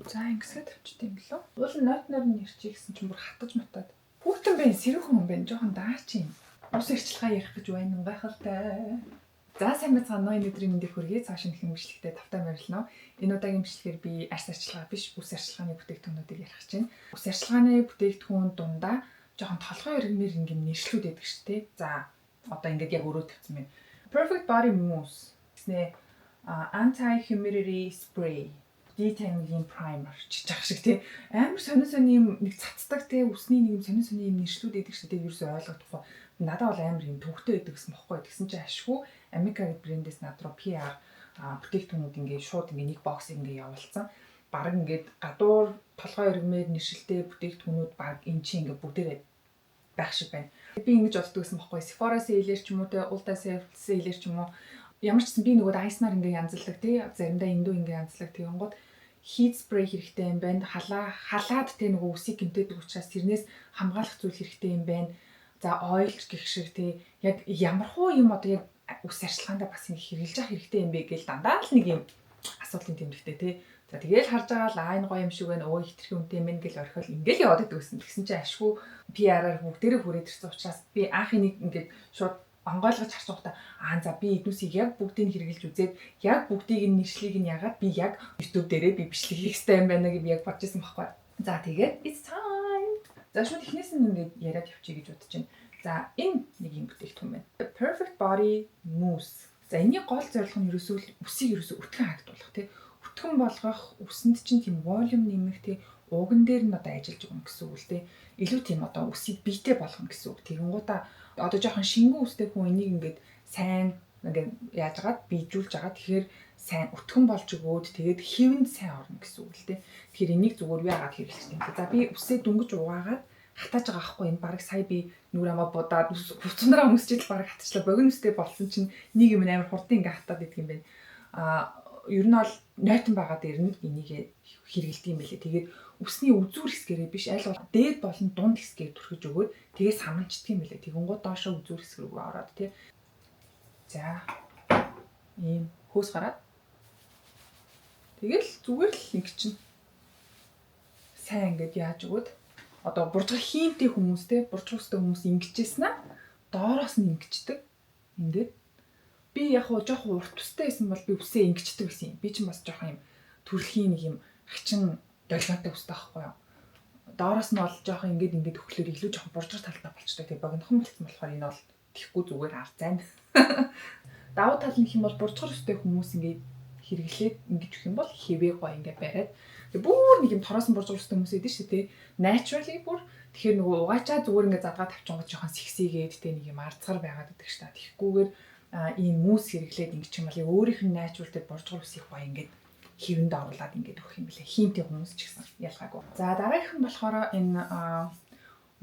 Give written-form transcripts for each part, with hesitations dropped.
За, ингэсгээ тавьчихсан юм болов. Уул нь нойтноор нь ирчих гэсэн чинь бүр хатаж матаад. Хүүтэн байна, сэрүүхэн юм байна. Жохон даач юм. Ус арчилгаа ярих гэж байна. Гайхалтай. За, сайн байцгаана уу? Энэ өдрийн мэндийг хүргэе. Цааш шинэхэн бичлэгтээ тавтай морилно. Энэ удаагийн бичлэгээр би арьс арчилгаа биш, үс арчилгааны бүтээгдэхүүнүүдийг ярих гэж байна. Үс арчилгааны бүтээгдэхүүн дундаа жоохон толгой эргэмээр ингээм нэршлүүд байдаг шүү дээ. За, одоо ингээд яг өрөө тавьсан байна. Perfect Body Mousse гэснээ anti humidity spray, detangling primer ч гэж шиг тий, амар сонин сонин юм нэг цацдаг тий, үсний нэг юм сонин сонин юм нэршлүүд идэг шүү дээ. Ерөөсөө ойлгохдохгүй, надад бол амар юм төвхтэй байдаг гэсэн бохгүй. Тэгсэн чинь ашгүй Amika гэдэг брэндээс над руу PR бүтээгдэхүүнүүд ингээд шууд ингээд нэг box ингээд явуулсан. Бараг ингээд гадуур толгой эргэмээр нэршилтэй бүтээгдэхүүнүүд баг эн чинь ингээд бүгдээрээ байх шиг байна. Би ингэж боддог гэсэн бохгүй. Sephora sale-ээр ч юм уу те, Ulta sale-ээр ч юм уу, ямар ч гэсэн би нөгөө Dyson-аар ингээ янзлдаг тий, заримдаа эндүү ингээ янзлаг. Тэгэнгүүт heat spray хэрэгтэй юм байна. Халаа халаад те, нөгөө үсийг гэмтээдэг учраас тэрнээс хамгаалах зүйл хэрэгтэй юм байна. За, oil гэх шиг тий, яг ямар хуу юм одоо яг үс арчилгаандаа бас ингэ хэрэглэж явах хэрэгтэй юм бэ гэл дандаа л нэг юм асуудлын тэмдэгтэй тий. За, тэгээл харж байгаа л аа, энэ гоё юм шиг байна. Өө, хитрхи үнэтэй юм гэл орхиол ингээл яваад байдаг гэсэн. Тэгсэн чинь ашгүй PR-аар бүгдээрээ хүрээд ирсэн учраас би анх энийг ингээд шууд онгойлгож харчихсан. Аа, за, би эднүсийг яг бүгдийг хэрэглэж үзээд, яг бүгдийг нь нэршлийг нь ягаад би яг YouTube дээрээ би бичлэг хийх хэрэгтэй юм байна гэж би яг бодож исэн байхгүй. За, тэгээд it's time. За, шууд эхнээс нь ингээд яриад явчих гэж бодож байна. За, энэ нэг юм бүтээгдэхүүн байна. Perfect Body Mousse. За, энэний гол зорилго нь ерөөсөө л үсийг ерөөсөө өтгөн харагдуулах тий. Өтгөн болгох, үсэнд чинь тийм volume нэмэх тий, уган дээр нь одоо ажиллаж өгнө гэсэн үг л тий. Илүү тийм одоо үсийг биетэй болгоно гэсэн үг. Тэгэнгუутаа одоо жоохон шингэн үстэй хүн энийг ингээд сайн ингээд яаж агаад бийжүүлж байгаа. Тэгэхээр сайн өтгөн болж өгөөд тэгээд хэвэнд сайн орно гэсэн үг л дээ. Тэгэхээр энийг зүгээр юу яагаад хэрэглэж юм бэ? За, би үсээ дөнгөж угаагаад хатааж байгаа байхгүй, энэ баг сая би нүур амаа будаад хувцсанараа өмсчихэд баг хатчихлаа. Богино үстэй болсон чинь нэг юм амар хурдан ингээ хатаад идэх юм байна. А ер нь бол нойтон байгаа дээр нь энийг хэрэгэлдэг юм билээ. Тэгээд үсний үзүүр хэсгэрээ биш, аль бол дээд болон дунд хэсгээр түрхэж өгөөд тэгээ саманчдаг юм билээ. Тэгэнгүүт доошоо үзүүр хэсэг рүү ороод тий. За, ийм хөөс гараад тэгэл зүгээр л ингэ чинь сайн ингээд яаж өгөөд одоо буржгар хиймтэй хүмүүс те, буржгар өстэй хүмүүс ингэжсэн аа, доороос нь ингэчдэг. Ингээд би яг уу жоохон урт үстэй байсан бол би үсээ ингэчдэг байсан юм. Би чинь бас жоохон юм төрөлхийн нэг юм хачин долгионтой үстэй байхгүй юу. Доороос нь бол жоохон ингээд ингээд өглөөр илүү жоохон буржгар талтай болчтой. Тэгээ богинохон болцсон болохоор энэ бол тэхгүй зүгээр арзайн. Давуу тал нь гэх юм бол буржгар өстэй хүмүүс ингээд хэрэглээд ингэж өгөх юм бол хэвээ гоё ингээд бариад. Тэгээ бүр нэг юм тороосон буржгар өстэй хүмүүс идэв шүү дээ. Naturally бүр тэгэхээр нөгөө угаачаа зүгээр ингээд задгаа тавчингууд жоохон сэгсийгээд те, нэг юм арцгар байгаад байдаг шүү дээ. Тэгэхгүйгээр ийм mousse хэрэглээд ингэж юм бол өөрийнх нь natural дээр буржгар үсийг гоё ингээд хэвэнд оруулаад ингээд өгөх юм билээ. Хиймтэй хүмүүс ч гэсэн ялгаагүй. За, дараагийнх нь болохоор энэ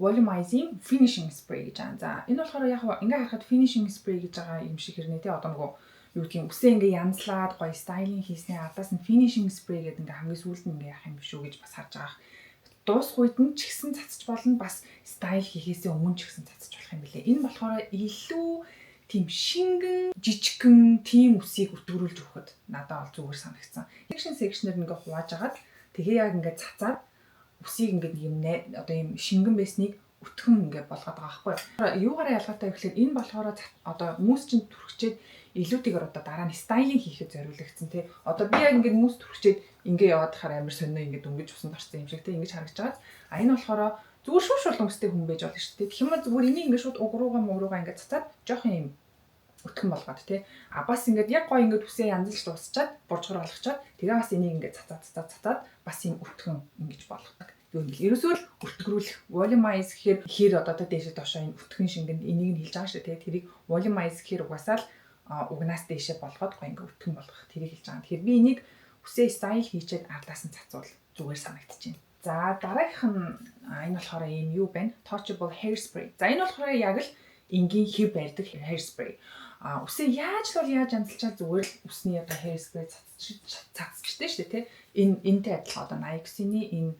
volumizing finishing spray гэж байгаа. За, энэ болохоор яг ингээ харахад finishing spray гэж байгаа юм шиг хэрнээ те, одоо нөгөө юу гэдгийг үсээ ингээ янзлаад гоё styling хийснээ ардаас нь finishing spray гэдэг ингээ хамгийн сүүлд нь ингээ яах юм биш үү гэж бас харж байгаа. Дуусах үед нь ч гэсэн цацж болно, бас style хийхээсээ өмнө ч гэсэн цацж болох юм билээ. Энэ болохоор илүү тийм шингэн, жижигхэн тийм үсийг өтгөрүүлж өгөхөд надад бол зүгээр санагдсан. Section section-ээр ингээ хувааж агаад тэгээ яг ингээ цацаад үсийг ингээ нэг юм одоо юм шингэн байсныг өтгөн ингээ болгоод байгаа байхгүй юу. Юугаараа ялгаатай вэ гэхээр энэ болохоор одоо mousse чинь түрхчээд илүүтэйгээр одоо дараа нь styling хийхэд зориулагдсан тий. Одоо би яг ингээд mousse түрхчээд ингээ яваад хахаар амар сонио ингээд дөнгөж усанд орсон юм шиг тий, ингэж харагдаж байгаа. А энэ болохоор зүгээр шүүш болон өстэй хүн байж болно шүү дээ. Тэгэх юм бол зүгээр энийг ингээд шууд уг руугаа муугруугаа ингээд цацаад жоох юм өтгөн болгоод тий. А бас ингээд яг гоё ингээд үсээ янзлж дуусчаад буржгар болгочоод тэгээ бас энийг ингээд цацаад цацаад цацаад бас юм өтгөн ингэж болгодог. Юу юм бэл ерөөсөө л өтгөрүүлэх, volumize гэхээр хэр одоо тэ дээшээ доошоо энэ өтгөн шингэнд энийг нь хэлж байгаа шүү дээ. Тэрийг volumize гэхээр угаасаа л угнаас дээшээ болгоод гоё ингээ өтгөн болгох тэрийг хэлж байгаа. Тэгэхээр би энийг үсээ style хийчээд ардаас нь цацвал зүгээр санагдчихэв. За, дараагийнх нь энэ болохоор ийм юу байна? Touchable hairspray. За, энэ болохоор яг л энгийн хэв барьдаг hairspray. А үсээ яаж л бол яаж янзалчаа зүгээр л үсний одоо hairspray цацчихдээ шүү дээ, тий. Энэ энэтэй адилхан одоо Nike-ны энэ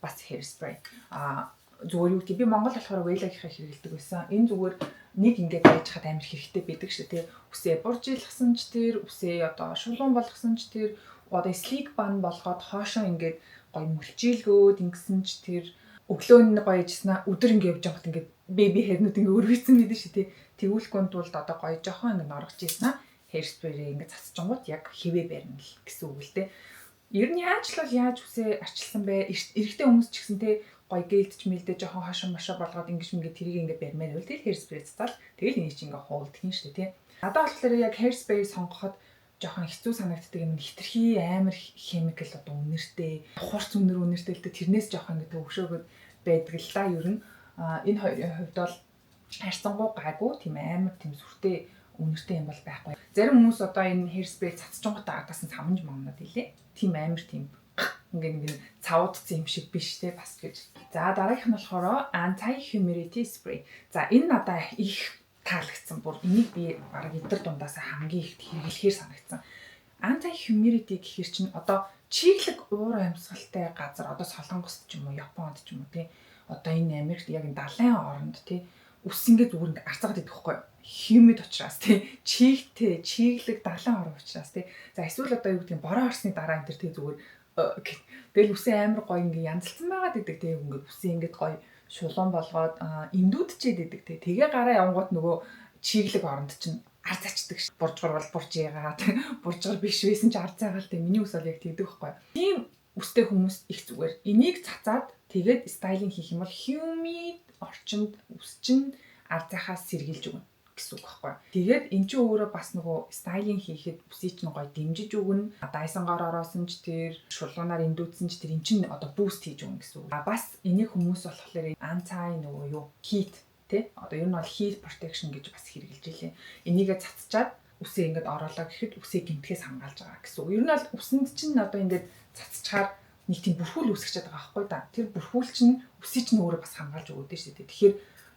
бас hairspray. А зүгээр юу гэдэг би Монгол болохоор Wella-гийнхаа хэрэглэдэг байсан. Энэ зүгээр нэг ингээд байж хад амар хэрэгтэй байдаг шүү дээ. Үсээ буржилгасан ч тэр, үсээ одоо шулуун болгосон ч тэр, Одоо sleek bun болгоод хоошоо ингээд гоё мөлчийлгөөд ингэсэн ч тэр өглөө нь гоё ижсэн, өдөр ингээд явж байхад ингээд baby hair-нүүд ингээд өргөцсөн гэдэг ши, тий. Тэгүүлэхгүй тулд одоо гоё жоохон ингээд норгож ийсэн hairspray ингээд цацчингууд яг хэвээ барина л гэсэн үг л дээ. Ер нь яаж л бол яаж үсээ арчилсан бэ? Эрэгтэй хүмүүс ч гэсэн те гоё гэлдч мэлдэ жоохон хошин мошоо болгоод ингэж ингэ тэрийг ингэ барьмаар байвал тэгэл hairspray цацаал тэгэл энийг чи ингээ хуулдах юм шүү дээ, тий. Надад болохоор яг hairspray сонгоход жоохон хэцүү санагддаг юм хитрхи амар химикал одоо үнэртэй, хурц үнэр үнэртэй л дээ, тэрнээс жоохон ингэ төвшөөгөөд байдаг л да ер нь. Энэ хоёрын хувьд бол харьцангуй гайгүй, тийм амар тийм сүртэй үнэртэй юм бол байхгүй. Зарим хүмүүс одоо энэ hairspray цацчингуудаа ардаас нь самж мамнаад илээ. Тийм амар тийм ингээ нэг цавуудсан юм шиг биш те бас гэж. За, дараагийнх нь болохоор anti humidity spray. За, энэ надаа их таалагдсан. Бүр энийг би бараг эдэр дундаас хамгийн их хэрэглэхээр санагдсан. Anti humidity гэхэр чинь одоо чиглэг уур амьсгалтай газар, одоо Солонгост ч юм уу, Японд ч юм уу, тий. Одоо энэ Америкт яг энэ далайн оронд, тий, үс ингээ зүгээр ингээ арцгаад идэх байхгүй humid учраас, тий, чигтэй чиглэг далайн орон учраас, тий. За, эсвэл одоо юу гэдгийг бороо орсны дараа энэ төр, тий, зүгээр тэгэл үсээ амар гоё ингээ янзалсан байгаад идэг, тий, ингээ үсээ ингээ гоё шулуун болгоод эндүүдчээд идэг, тий. Тэгээ гараа явангууд нөгөө чиглэг оронд чинь ар зачдаг ш. Буржгар бол бурж яагаад буржгар биш байсан ч ар заагаал, тий. Миний ус бол яг тэгдэг байхгүй. Тийм үстэй хүмүүс их зүгээр. Энийг цацаад тэгээд styling хийх юм бол humid орчинд үс чинь ар зайхаас сэргийлж өгнө гэсэн үг байхгүй. Тэгээд эн чинь өөрөө бас нөгөө styling хийхэд үсийг чинь гоё дэмжиж өгнө. Dyson-гоор ороосон ч тэр шулуунаар эндүүдсэн ч тэр эн чинь одоо boost хийж өгнө гэсэн үг. А бас энийг хүмүүс болохоор anti нөгөө юу heat, тий, одоо ер нь бол heat protection гэж бас хэрэглэж илээ. Энийгээ цацчаад үсээ ингээд ороолоо гэхэд үсээ гэмтгэхээс хамгаалж байгаа гэсэн үг. Ер нь бол үсэнд чинь одоо ингээд цацчаар нэг тийм бүрхүүл үүсгэж байгаа байхгүй да. Тэр бүрхүүл чинь үсийг чинь өөрөө бас хамгаалж өгөөд шүү дээ. Тэгэхээр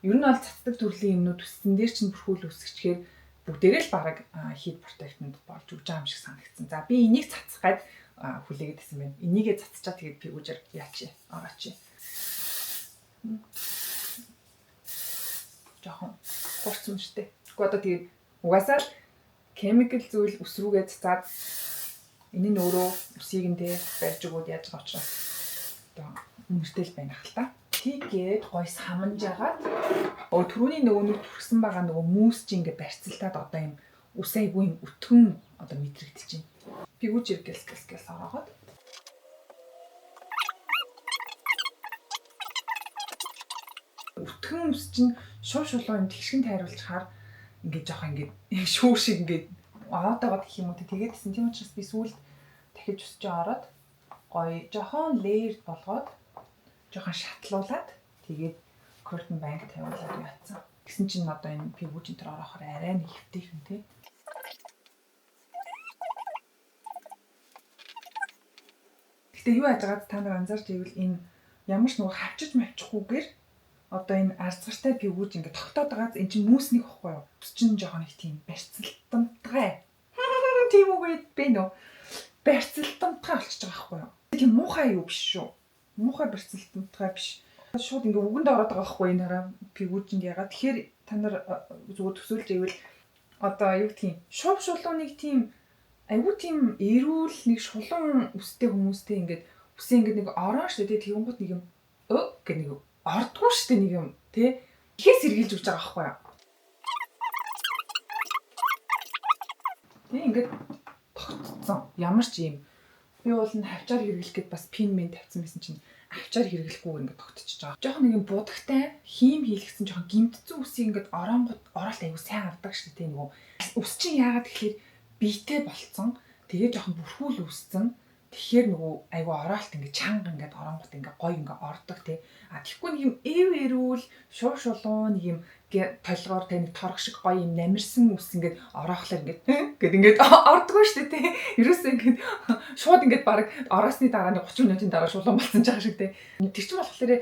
ер нь бол цацдаг төрлийн юмнууд үссэн дээр чинь бүрхүүл үүсгэчихээр бүгдээрээ л бараг heat protectant болж өгч байгаа юм шиг санагдсан. За, би энийг цацах гад хүлээгээд байсан байна. Энийгээ цацчаа тэгээд пигүүжээр яачи ороочи. Жохон хурц юм штэ. Гэхдээ одоо тэгээд угаасаа л chemical зүйл үс рүүгээ цацаад энэ нь өөрөө үсийг нь те барьж өгөөд яаж байгаа учраас одоо үнэртэй л байна хэл та. Тэгээд гой саманжаагаад өө түрүүний нөгөө нэг түрхсэн байгаа нөгөө mousse чи ингээ барьцалтаад одоо юм ус айгүй юм өтгөн одоо мэдрэгдэж байна. Пигүүж гэлс гэлс гэлс ороогоод өтгөн ус чинь шуу шулуун юм тэгшгэн тайруулчихаар ингээд жоох ингээд шүүр шиг ингээд оотойгоод гэх юм уу, тэгээд гэсэн. Тийм учраас би сүүлд дахиж үсч ороод гоё жохон layered болгоод жоохон шатлуулад тэгээд curtain bang тавиулаад яатсан. Тэгсэн чинь одоо энэ пигүүжин төр ороохоор арай нэг хэвтэйхэн, тий. Гэтэ юу яаж та нар анзаарч ивэл энэ ямар ч нөгөө хавчиж мавчихгүйгээр одоо энэ арцгартай пигүүж ингээд тогтоод байгаа. Энэ чинь mousse ний хөхгүй юу? Ус чинь жоохон их тийм барьцалтамтгай. Тийм үг бэ нөө? Барьцалтамтгай болчихж байгаа байхгүй юу? Тийм муухай юу биш шүү. Муухай барьцалтамтгай биш. Шууд ингээ үгэнд ороод байгаа байхгүй энэ хараа пигүүжинд ягаад. Тэгэхээр та нар зүгээр төсөөлж ивэл одоо юу гэдгийг шув шулуун нэг тийм айгуу тийм эрүүл нэг шулуун үстэй хүмүүстэй ингээд үсээ ингээд нэг ороо шүү дээ. Тэгэнгүүт нэг юм өө гэх нэг ордгоо шүү дээ нэг юм тий. Ихээс сэргийлж өгч байгаа байхгүй юу? Тий, ингээд тогтцсон. Ямар ч юм би бол нь хавчаар хэрэглэх гээд бас pin мэн тавьсан байсан чинь авчаар хэрэглэхгүйгээр ингээд тогтчихож байгаа. Жохон нэг юм будагтай хийм хийлгсэн жоохон гимтцэн үсийг ингээд оронгууд оролт аягүй сайн авдаг шүү дээ, нөгөө үс чинь яагаад тэгэхээр биетэй болцсон. Тэгээ жоохон бүрхүүл үүссэн. Тэгэхээр нөгөө айгүй ороолт ингээд чанга ингээд оронгот ингээд гоё ингээд ордог, тий. А тэгэхгүй нэг юм эв эрүүл шуу шулуун нэг юм толгоор тэ нэг торг шиг гоё юм намирсан ус ингээд ороохлоор ингээд гэд ингээд ордгоо шүү дээ, тий. Ерөөсөө ингээд шууд ингээд баг ороосны дараа нэг 30 минутын дараа шулуун болсон ч байгаа шиг, тий. Тэр чинь болохоор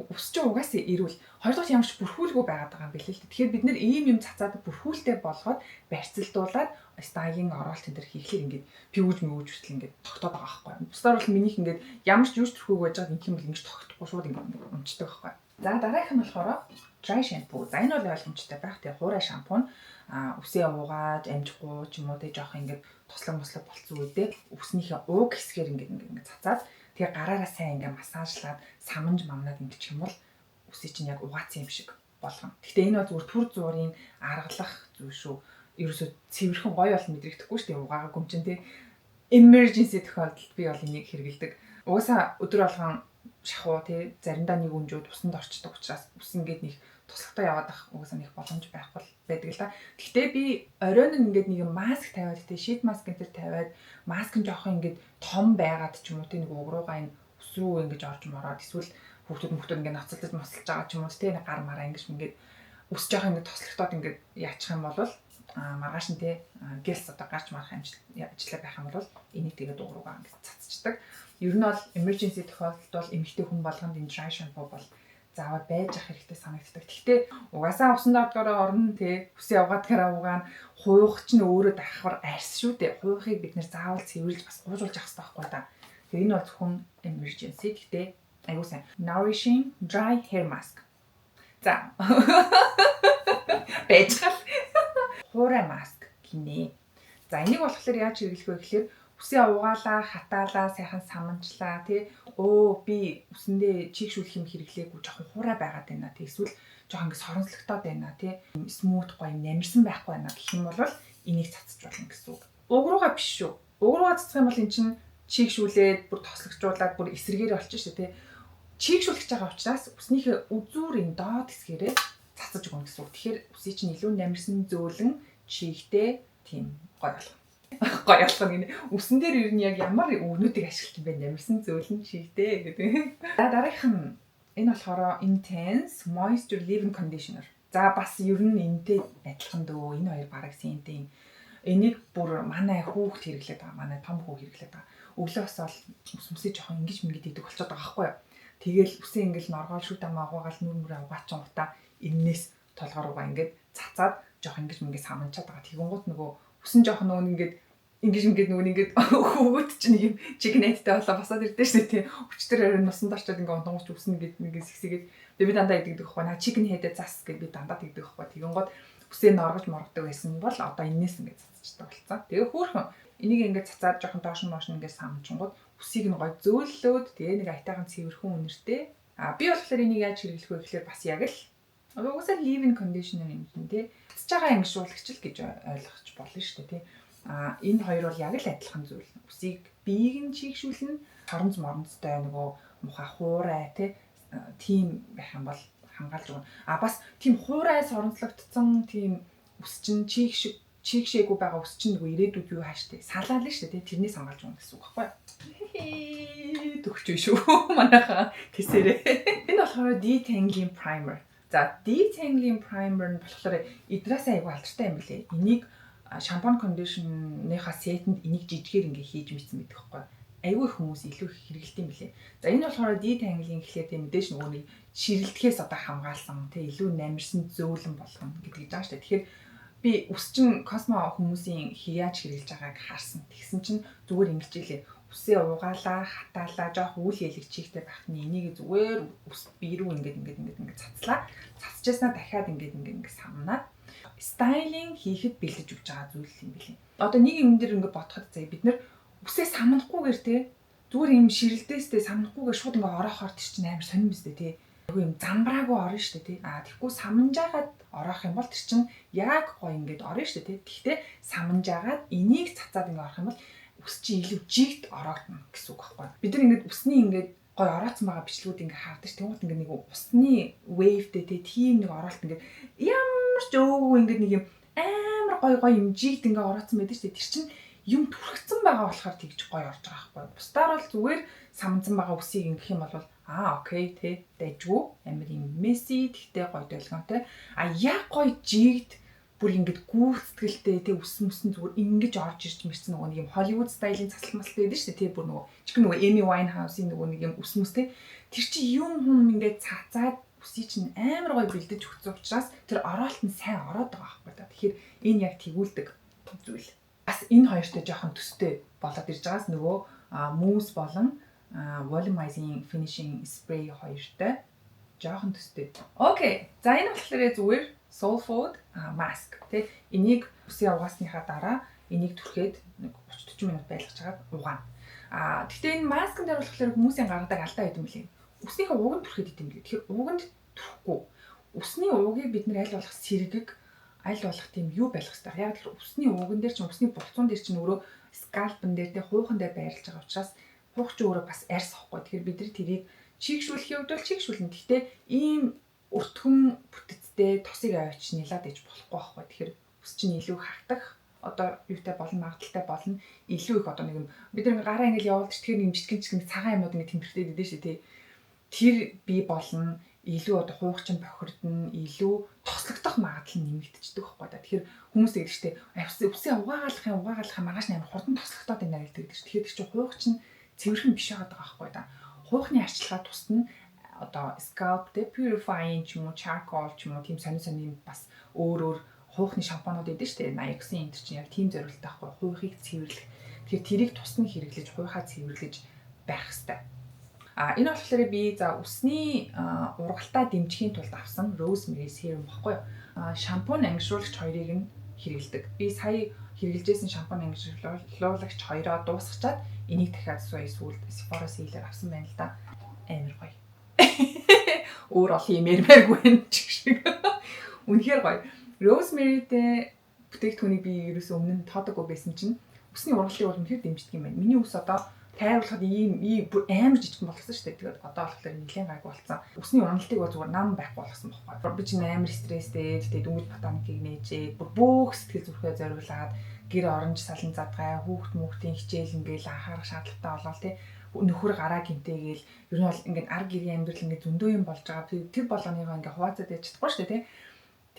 ус чинь угаасаа эрүүл. Хоёрдугаар ямар ч бүрхүүлгүй байгаад байгаа юм билээ л дээ. Тэгэхээр бид нэр ийм юм цацаад бүрхүүлтэй болгоод барьцалдуулаад styling оролт энэ төр хийхлээр ингээд пигүүж мэгүүж хүртэл ингээд тогтоод байгаа байхгүй. Бусдаар бол минийх ингээд ямар ч юуч төрхөөг байж байгаад ингэх юм бол ингэж тогтохгүй, шууд ингээд унцдаг байхгүй. За, дараагийнх нь болохоор Dry shampoo. За, энэ бол ойлгомжтой байх. Тэгээ хуурай шампунь үсээ угааж, амжихгүй ч юм уу, тэг жоох ингээд тослог мослог болцсон үедээ үснийхээ ууг хэсгээр ингээд ингээд ингээд цацаад, тэгээ гараараа сайн ингээд массажлаад, саманж мамнаад ингэчих юм бол үсээ чинь яг угаацсан юм шиг болгоно. Гэхдээ энэ бол зүгээр түр зуурын аргалах зүйл шүү. Ерөөсөө цэвэрхэн гоё бол мэдрэгдэхгүй шүү дээ. Угаагаа гүмчин тий. Emergency тохиолдолд би бол энийг хэрэглэдэг. Угаасаа өдөр болгон шахуу тий, заримдаа нэг өнжөөд усанд орчдөг учраас ус ингээд нэг туслахтаа яваад ах угаасаа нэг боломж байхгүй байдаг л да. Гэхдээ би оройн нь ингээд нэг маск тавиад тий, sheet mask энэ төр тавиад, маск нь жоохон ингээд том байгаад ч юм уу тий, нэг уг руугаа энэ ус руу ингэж орж мороод, эсвэл хүүхдүүд мөхтүүд ингээд ноцолдож мосолж байгаа ч юм уу тий, гар мараа ингэж ингээд ус жоохон ингээд тослогтоод ингээд яачих юм бол маргааш нь тий, гэлс одоо гарч марах ажиллаа байх юм бол энийг тэгээд уг руугаа ингээд цацчихдаг. Ер нь бол emergency тохиолдолд бол эмэгтэй хүн болгонд энэ dry shampoo бол заавал байж ах хэрэгтэй санагддаг. Гэхдээ угаасаа усанд ордгороо орно тий, үсээ угаадгаараа угаана, хуйх чинь өөрөө давхар арьс шүү дээ. Хуйхыг бид нэр заавал цэвэрлж, бас гуужуулж явах хэрэгтэй байхгүй да. Тэгээ энэ бол зөвхөн emergency. Гэхдээ аягүй сайн. Nourishing dry hair mask. За. Байж гал. Хуурай маск гинэ. За, энийг болохоор яаж хэрэглэх вэ гэхээр үсээ угаалаа, хатаалаа, сайхан саманчлаа тий. Өө, би үсэндээ чийгшүүлэх юм хэрэглээгүй, жоохон хуурай байгаад байна тий. Эсвэл жоохон ингэ соронзлогдоод байна тий. Smooth, гоё намирсан байхгүй байна гэх юм бол энийг цацж болно гэсэн үг. Уг руугаа биш шүү. Уг руугаа цацах юм бол эн чинь чийгшүүлээд, бүр тослогжуулаад, бүр эсрэгээр болчих шүү тий. Чийгшүүлэх гэж байгаа учраас үснийхээ үзүүрийн доод хэсгээрээ цацаж өгнө гэсэн үг. Тэгэхээр үсийг чинь илүү намирсан, зөөлөн, чийгтэй, тийм гоё болох, гоё болох гинэ. Үсэн дээр ер нь яг ямар үгнүүдийг ашиглах юм бэ? Намирсан, зөөлөн, чийгтэй гэдэг. За, дараагийнх нь энэ болохоор Intense Moisture Leave-in Conditioner. За, бас ер нь энэтэй адилхан дөө. Энэ хоёр бараг same тэй. Энийг бүр манай хүүхд хэрэглээд байгаа. Манай том хүү хэрэглээд байгаа. Өглөө босоод ус мүсээ жоохон ингэж мингэд идэг болчиход байгаа байхгүй юу? Тэгэл үсээ ингээл норгоол, шүт амаа угаагаал, нүр мүрээ угаачингуудаа эннээс толгой руугаа ингээд цацаад, жоох ингэж мингээ саманчаад байгаа. Тэгэнгუთ нөгөө үсэн жоох нөгөө ингээд ингэж ингээд нөгөө ингээд хөвгөт чинь нэг юм chicken head-тэй болоо босоод ирдэ шүү дээ, тий. Өчтөр орой нусанд орчоод ингээд унтангууч үсэн ингээд ингээд сэгсээгээд, тэгээ би дандаа идэгдэг байхгүй. Наа chicken head-ээ зас гэж би дандаа тэгдэг байхгүй. Тэгэнгუთ үсээ норгож моргодог байсан бол одоо энээс ингээд цацчихдаг болцсон. Тэгээ хөөхөн энийг ингээд цацаад, жоохон доош нь mooш нь ингээд самчингууд үсийг нь гой зөөллөөд, тэгээ нэг аятайхан цэвэрхэн үнэртэй. А би болохоор энийг яаж хэрэглэх вэ гэхээр бас яг л угаасаа leave-in conditioner юм чинь, тий. Цацж байгаа ангишуулагч л гэж ойлгож болно шүү дээ, тий. А энэ хоёр бол яг л адилхан зүйл. Үсийг биеийг нь чийгшүүлнэ, соронз моронцтой, нөгөө муха хуурай тий, тийм байх юм бол хамгаалж өгнө. А бас тийм хуурай соронзлогдсон тийм үс чинь чийг шиг чийгшээгүй байгаа үс чинь нөгөө ирээдүйд юу хааштай салаална шүү дээ, тэрнээс хамгаалж өгнө гэсэн үг байхгүй юу? Төгч шүү манайхаа тэсэрээ. Энэ болохоор Detangling primer. За, Detangling primer нь болохоор эдраасаа айгүй алдартай юм билээ. Энийг шампунь conditioner-ийнхаа set-энд энийг жижигээр ингээ хийж мэдсэн байдаг байхгүй юу? Айгүй их хүмүүс илүү их хэрэгэлт юм билээ. За, энэ болохоор detangling гэхлээр тийм мэдээж нөгөө нэг ширэлдэхээс одоо хамгаалсан, тий, илүү намирсан, зөөлөн болгоно гэдэг жаа шүү дээ. Тэгэхээр би үс чин космо хүмүүсийн яаж хэрэглэж байгааг харсан. Тэгсэн чинь зүгээр ингэж илээ. Үсээ угаалаа, хатаалаа, жоох үйл ялэг чийгтэй байхад нь энийг зүгээр үс бие рүү ингээд ингээд ингээд ингээд цацлаа. Цацжсанаа дахиад ингээд ингээд ингээд самнаад styling хийхэд бэлдэж өгч байгаа зүйл юм билээ. Одоо нэг юм дээр ингээд бодоход, заяа, бид нэр үсээ самнахгүйгээр те, зүгээр юм ширэлдээстэй самнахгүйгээр шууд ингээд ороохоор тэр чинь амар сонирн биз дээ, те. Айгу юм замбраагүй орно шүү дээ, тий. А тэгэхгүй саманжаагаад ороох юм бол тэр чинь яг гоё ингээд орно шүү дээ, тий. Гэхдээ саманжаагаад энийг цацаад ингээд орох юм бол үс чинь илүү жигд ороогдно гэсэн үг байхгүй. Бид нар ингээд үсний ингээд гоё ороодсон байгаа бичлэгүүд ингээд хардаг ш. Тэнгуут ингээд нэг усны wave-тэй тий, тийм нэг ороолт ингээд ямар ч өөгүй ингээд нэг юм амар гоё гоё юм жигд ингээд ороодсон байдаг шүү дээ. Тэр чинь юм түрхсэн байгаа болохоор тэгж гоё орж байгаа байхгүй. Бусдаар бол зүгээр самнсан байгаа үсийг ингэх юм бол okay тий, дайжгүй амар юм messy, тэгтээ гоё долгионтой. А яг гоё жигд, бүр ингэж гүйцэтгэлтэй тий, үс мүсэн зүгээр ингэж орж ирж мэрсэн, нөгөө нэг юм Hollywood style-ын цацал масал байдаг шүү дээ, тий, бүр нөгөө чихэн нөгөө Amy Winehouse-ийн нөгөө нэг юм үс мүс тий, тэр чи юм хүм ингээд цацаад үсийг чинь амар гоё бэлдэж өгсөн учраас тэр ороолт нь сайн ороод байгаа байхгүй та. Тэгэхээр энэ яг тэгүүлдэг зүйл. Бас энэ хоёртой жоохон төстэй болоод ирж байгаас нөгөө mousse болон volumizing finishing spray хоёртой Жохон төстэй. Okay. За, энэ болохоор зүгээр Soul Food mask тий. Энийг үсээ угаасныхаа дараа энийг түрхэд нэг 30 40 минут байлгаж хагаад угаана. А гэхдээ энэ маскн дээр болохоор хүмүүсийн гаргадаг алдаа байд юм лээ. Үснийхээ уганд түрхэд идэм лээ. Тэгэхээр уганд түрхэхгүй. Үсний угийг бид нэр аль болох сэргэг, аль болох тийм юу байх хэрэгтэй. Яг тэр үсний уган дээр чинь, үсний булцуун дээр чинь өөрөө scalp ан дээр, тэ, хуйхан дээр байрлаж байгаа учраас хуйх чи өөрөө бас арьс ахгүй. Тэгэхээр бид нар тэрийг чийгшүүлэхийн хувьд бол чийгшүүлнэ. Гэхдээ ийм өртгөн бүтэцтэй тосыг аваач нилаад иж болохгүй байхгүй. Тэгэхээр үс чинь илүү хагдах одоо юутай болно, магадлалтай болно. Илүү их одоо нэг юм бид нар гараа ингээл явуулж, тэгэхээр нэг жижигэн жижигэн цагаан юмуд ингээ тэмдэгтээд идэв шээ, тий. Тэр бий болно, илүү одоо хуух чинь бохирдно, илүү тослогдох магадлал нь нэмэгдчихдэг байхгүй да. Тэгэхээр хүмүүс тэгдэг штэ, үсээ угаагаалах юм, угаагаалах юм, маргааш амар хурдан тослогдоод байна гэдэг чинь. Тэгэхээр тэр чинь хуух чинь цэвэрхэн биш байгаа байхгүй да. Хуухны арчилгаа тусад нь одоо scalp те purifying ч юм уу, charcoal ч юм уу, тийм сонин сонин бас өөр өөр хуухны шампунууд идэв штэ. Nioxin энэ чинь яг тийм зориулттай байхгүй, хуухыг цэвэрлэх. Тэгэхээр тэрийг тусна хэрэглэж, хуйхаа цэвэрлэж байх хэвээр. А энэ болохоор би за үсний ургалтаа дэмжихийн тулд авсан rosemary serum баггүй юу? Шампунь, ангижруулагч хоёрыг нь хэрэглэдэг. Би сая хэрэглэжсэн шампунь, ангижруулагч хоёроо дуусгачаад энийг дахиад сая сүүлд Sephora sale-ээр авсан байна л да. Амар гоё. Өөр олон юм ярмааргүй байна ч шиг. Үнэхээр гоё. Rosemary-тэй бүтээгдэхүүнийг би ерөөсөө өмнө нь тоодоггүй байсан чинь үсний ургалтыг бол үнэхээр дэмждэг юм байна. Миний үс одоо тайруулахад ийм ийм бүр амар жижигэн болгосон шүү дээ. Тэгээд одоо болохоор нэлээд гайгүй болсон. Үсний уналтыг бол зүгээр нам байхгүй болгосон байхгүй. Би чинь амар стресстэй, тэгээд дөнгөж ботаникийг нээжээ. Бүр бөөх сэтгэл зүрхээ зориулаад гэр оронж салан задгай, хүүхд хүүхдийн хичээл ингээл анхаарах шаардлагатай болол тий, нөхөр гараа гинтэйгээл ер нь бол ингээд ар гэрийн амьдрал ингээд зөндөө юм болж байгаа. Тэр болгоныгоо ингээд хуваацаад яж чадахгүй шүү дээ, тий.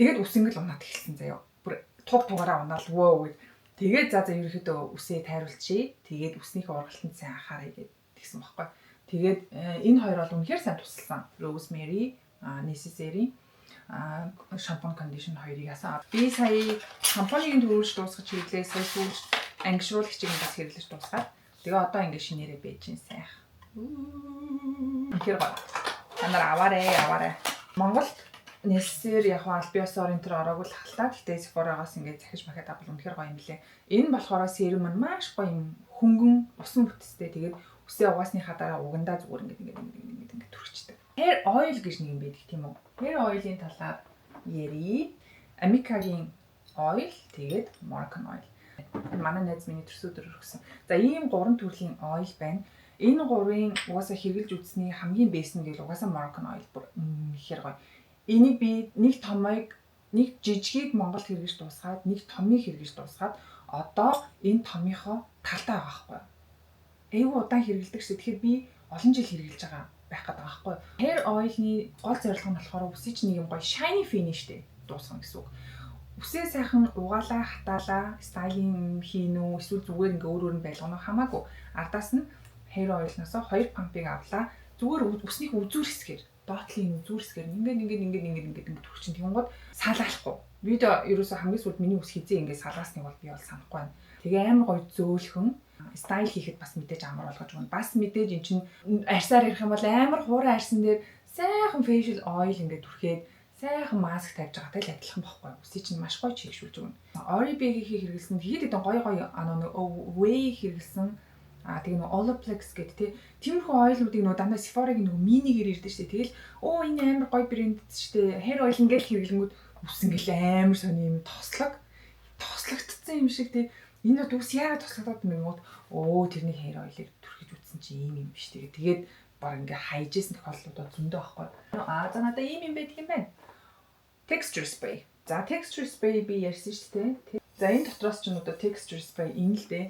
Тэгээд үс ингээл унаад эхэлсэн заяа. Бүр туг тугаараа унаал вөө гэд. Тэгээд за ерөөхдөө үсээ тайруулчихъя. Тэгээд үснийхээ ургалтанд сайн анхаарая гэд тэгсэн баггүй. Тэгээд энэ хоёр бол үнэхээр сайн тусалсан. Rosemary, Necessaire шампунь, condition хоёрыг хасан. Би сая шампуныг түрүүлж дуусгаж хэрэглээ. Сая сүүлд ангижруулагчийг бас хэрэглэж дуусгаад тэгээ одоо ингэ шинээрээ байж гин сайх. Үнэхээр гоё. Та нар аваарэ, аваарэ. Монголд Necessaire яг аль биосоор энэ төр ороогүй л хальтаа. Гэтэ Sephora-гаас ингээд захиж махад авал үнэхээр гоё юм лээ. Энэ болохоор serum нь маш гоё юм хөнгөн усан бүтэцтэй. Тэгээд үсээ угаасныхаа дараа угандаа зүгээр ингээд ингээд ингээд ингээд ингээд түрхчихдэг. Hair oil гэж нэг юм байдаг, тийм үү? Hair oil-ийн талаар ярья. Amika-гийн oil, тэгээд Moroccan oil. Манай найз миний төрсөн өдөр өгсөн. За, ийм гурван төрлийн oil байна. Энэ гурвын угаасаа хэрэглэж үзсний хамгийн best нь гэвэл угаасаа Moroccan oil, бүр үнэхээр гоё. Энийг би нэг томыг, нэг жижигийг Монголд хэрэглэж дуусгаад, нэг томыг хэрэглэж дуусгаад одоо энэ томынхоо талдаа байгаа байхгүй юу? Айгүй удаан хэрэглэдэг шүү. Тэгэхээр би олон жил хэрэглэж байгаа байх гэдэг байгаа байхгүй юу? Hair oil-ны гол зорилго нь болохоор үсийг чинь нэг юм гоё shiny finish-тэй дуусгах гэсэн үг. Үсээ сайхан угаалаа, хатаалаа, styling хийн үү, эсвэл зүгээр ингээ өөр өөр нь байлгана уу, хамаагүй. Ардаас нь hair oil-наас 2 pump-ыг авлаа. Зүгээр үснийх үзүүр хэсгээр, доотлын үзүүр хэсгээр ингээд ингээд ингээд ингээд ингээд ингээд түрчин тэгэнгүүт салаалахгүй. Видео ерөөсө хамгийн сүүлд миний үс хизээ ингээд салаасныг бол би бол санахгүй байна. Тэгээ амар гоё зөөлхөн, style хийхэд бас мэдээж амар болгож өгнө. Бас мэдээж эн чинь арьсаар ярих юм бол амар хуурай арьсан дээр сайхан facial oil ингээд түрхээд сайхан маск тавьж байгаатай л адилхан байхгүй. Үсийг чинь маш гоё чийгшүүлж өгнө. Oribe-ийн хэрэглэсэн хэд хэдэн гоё гоё нэг Way хэрэглэсэн. Аа, тэгээ нөгөө Olaplex гэдэг, тий. Тиймэрхүү oil-уудыг нөгөө дандаа Sephora-гийн нөгөө mini-гээр ирдэг шүү дээ. Тэгэл оо, энэ амар гоё брэнд шүү дээ. Hair oil ингээл хэрэглэнгүүд үс ингээл амар сони юм тослог тослогдсон юм шиг, тий. Энэ бод үс яагаад тослогдоод юм бэ? Өө, тэрний hair oil-ыг түрхэж үтсэн чи ийм юм биш. Тэгээ тэгээд баг ингээ хайжсэн тохиолдлуудаа зөндөө байхгүй. Аа, за, надаа ийм юм байдаг юм байна. Texture spray. За, texture spray би ярьсан шүү дээ. За, энэ дотроос ч одоо texture spray энэ л дээ.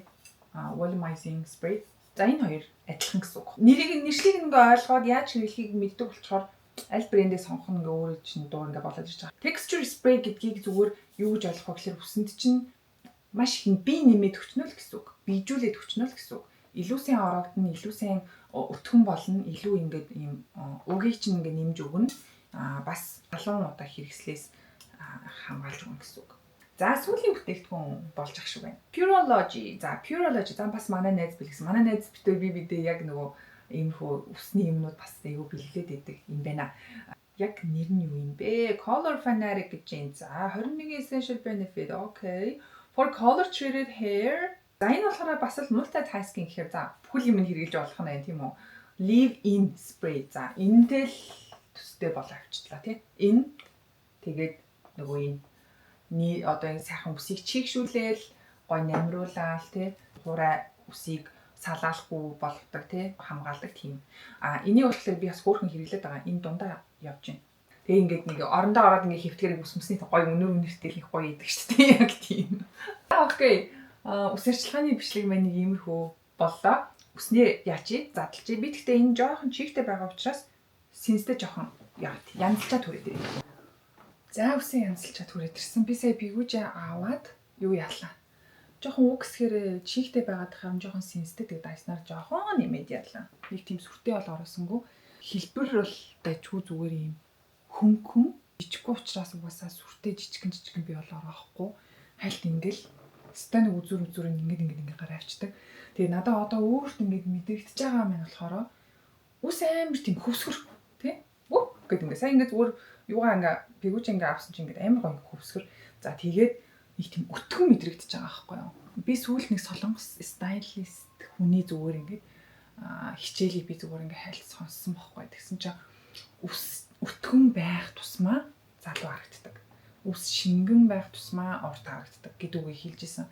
А, volumizing spray. За, энэ хоёр адилхан гэсэн үг. Нэрийг, нэршлийг ингээ ойлгоод яаж хэрэглэхийг мэддэг болчоор аль брэндээ сонгох нь ингээ өөрөө чинь дуур ингээ болоод ирж байгаа. Texture spray гэдгийг зүгээр юу гэж ойлгох вэ гэхээр үсэнд чинь маш их бие нэмээд өчнө л гэсэн үг. Биежүүлээд өчнө л гэсэн үг. Илүү сайн ороогдно, илүү сайн өтгөн болно, илүү ингээд ийм угийг чинь ингээд нэмж өгнө. Аа, бас залуун удаа хэрэгслээс хамгаалж өгнө гэсэн үг. За, сүүлийн бүтээгдэхүүн болж ах шиг байна. Pureology. За, Pureology. За, бас манай найз бэлгэсэн. Манай найз битээ би бидээ яг нөгөө иймэрхүү үсний юмнууд бас айгүй бэлгэлээд идэг юм байна. Яг нэр нь юу юм бэ? Color Fanatic гэж юм. За, 21 essential benefit. Okay. For color treated hair. За, энэ болохоор бас л multitasking гэхээр за бүхэл юм хэрэглэж болох нь байна, тийм үү? Leave in spray. За, энэтэй л төстэй болоо авчлаа, тий. Энэ тэгээд нөгөө энэ ни одоо энэ сайхан үсийг чийгшүүлээл, гой намруулаал, тий. Хуурай үсийг салаалахгүй болгодог, тий, хамгаалдаг тийм. А энийг болохоор би бас хөөрхөн хэрэглээд байгаа. Энэ дундаа явж байна. Тэгээ ингээд нэг орондоо ороод ингээд хэвтгэрийг ус мөсний гоё өнөр өнөртэй их гоё идэг шүү дээ. Яг тийм. Okay. А үс арчилгааны бичлэг маань нэг иймэрхүү боллоо. Үснээ яачи задлж. Би тэгтээ энэ жоохон чийгтэй байгаа учраас сэнстэй жоохон яа янзлчаад түрээд ирээ. За, үсээ янзлчаад түрээд ирсэн. Би сая бигүүжээ аваад юу яалаа. Жоохон үг гэсгээр чийгтэй байгаад хам жоохон сэнстэй, тэгээд дайснаар жоохон нэмээд яалаа. Нэг тийм сүртэй бол ороосонгүй. Хэлбэр бол дайчгүй, зүгээр юм хөнгөн жижиггүй учраас угаасаа сүртэй жижигэн жижигэн би бол орохгүй. Хайлт ингээл өстой нэг үзүр үзүр ингээд ингээд ингээд гараа авчдаг. Тэгээ надаа одоо өөрт ингээд мэдрэгдэж байгаа юм болохоор үс амар тийм хөвсгөр, тий? Вүп гэд ингээд сайн ингээд зүгээр юугаа ингээ бигүүч ингээ авсан чинь ингээд амар гоё хөвсгөр. За, тэгээд нэг тийм өтгөн мэдрэгдэж байгаа байхгүй юу? Би сүүлд нэг солонгос stylist хүний зүгээр ингээд хичээлийг би зүгээр ингээ хайлт сонссон байхгүй. Тэгсэн чинь үс өтгөн байх тусмаа залуу харагддаг. Үс шингэн байх тусмаа урт харагддаг гэдэг үгийг хэлж исэн.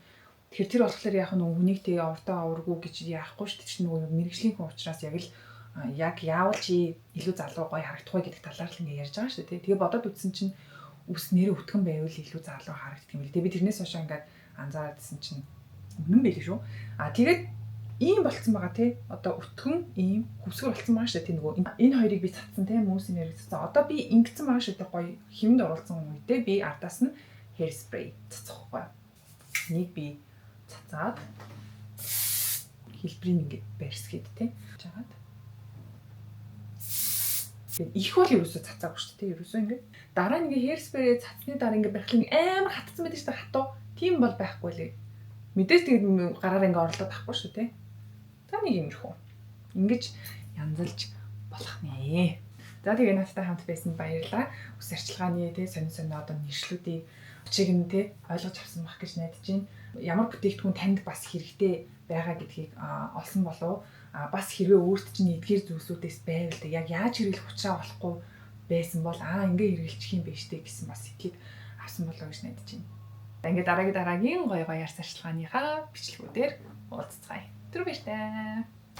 Тэгэхээр тэр болохоор яг нөгөө хүнийг тэгээ уртаа аваргүй гэж яахгүй шүү дээ. Тэр нөгөө мэргэжлийн хүн учраас яг л яг яавал чи илүү залуу гоё харагдах вэ гэдэг талаар л ингээ ярьж байгаа шүү дээ. Тэгээ бодоод үзсэн чинь үс нэрээ өтгөн байвал илүү залуу харагддаг юм л. Тэгээ би тэрнээс хойш ингээд анзаараадсэн чинь үнэн байлээ шүү. А тэгээд ийм болцсон байгаа, тий. Одоо өтгөн ийм хөвсгөр болцсон байгаа шүү дээ. Нөгөө энэ хоёрыг би цацсан, тий, муусын нэрийг цацсан. Одоо би ингэсэн байгаа шүү дээ. Гоё хэмэнд оруулсан үедээ би ардаас нь hair spray цацах байхгүй. Нэг би цацаад хэлбэрийг ингээд барьсгээд, тий. Жагаад. Тэгээд их бол ерөөсөө цацаагүй шүү дээ. Ерөөсөө ингээд дараа нь ингээд hair spray цацсны дараа ингээд барихлын амар хатцсан байдаг шүү дээ. Хатуу. Тийм бол байхгүй лээ. Мэдээж тэгээд гараар ингээд орлоод авахгүй шүү дээ. За, нэг иймэрхүү. Ингэж янзалж болох нэ. За, тэгээ надтай хамт байсан баярлаа. Үс арчилгааны, тий, сонин сонин одоо нэршлүүдийг чиг нь, тий, ойлгож авсан байх гэж найдаж байна. Ямар бүтээгдэхүүн танд бас хэрэгтэй байгаа гэдгийг олсон болов. А бас хэрвээ өөрт чинь эдгээр зүйлсүүдээс байвал тэг яг яаж хэрэглэх учраа болохгүй байсан бол аа ингээ хэрэглэчих юм байна штэ гэсэн бас сэтгэлийг авсан болоо гэж найдаж байна. Ингээд дараагийн дараагийн гоё гоё арс арчилгааныхаа бичлэгүүдээр уулзцгаая. Түр баяртай.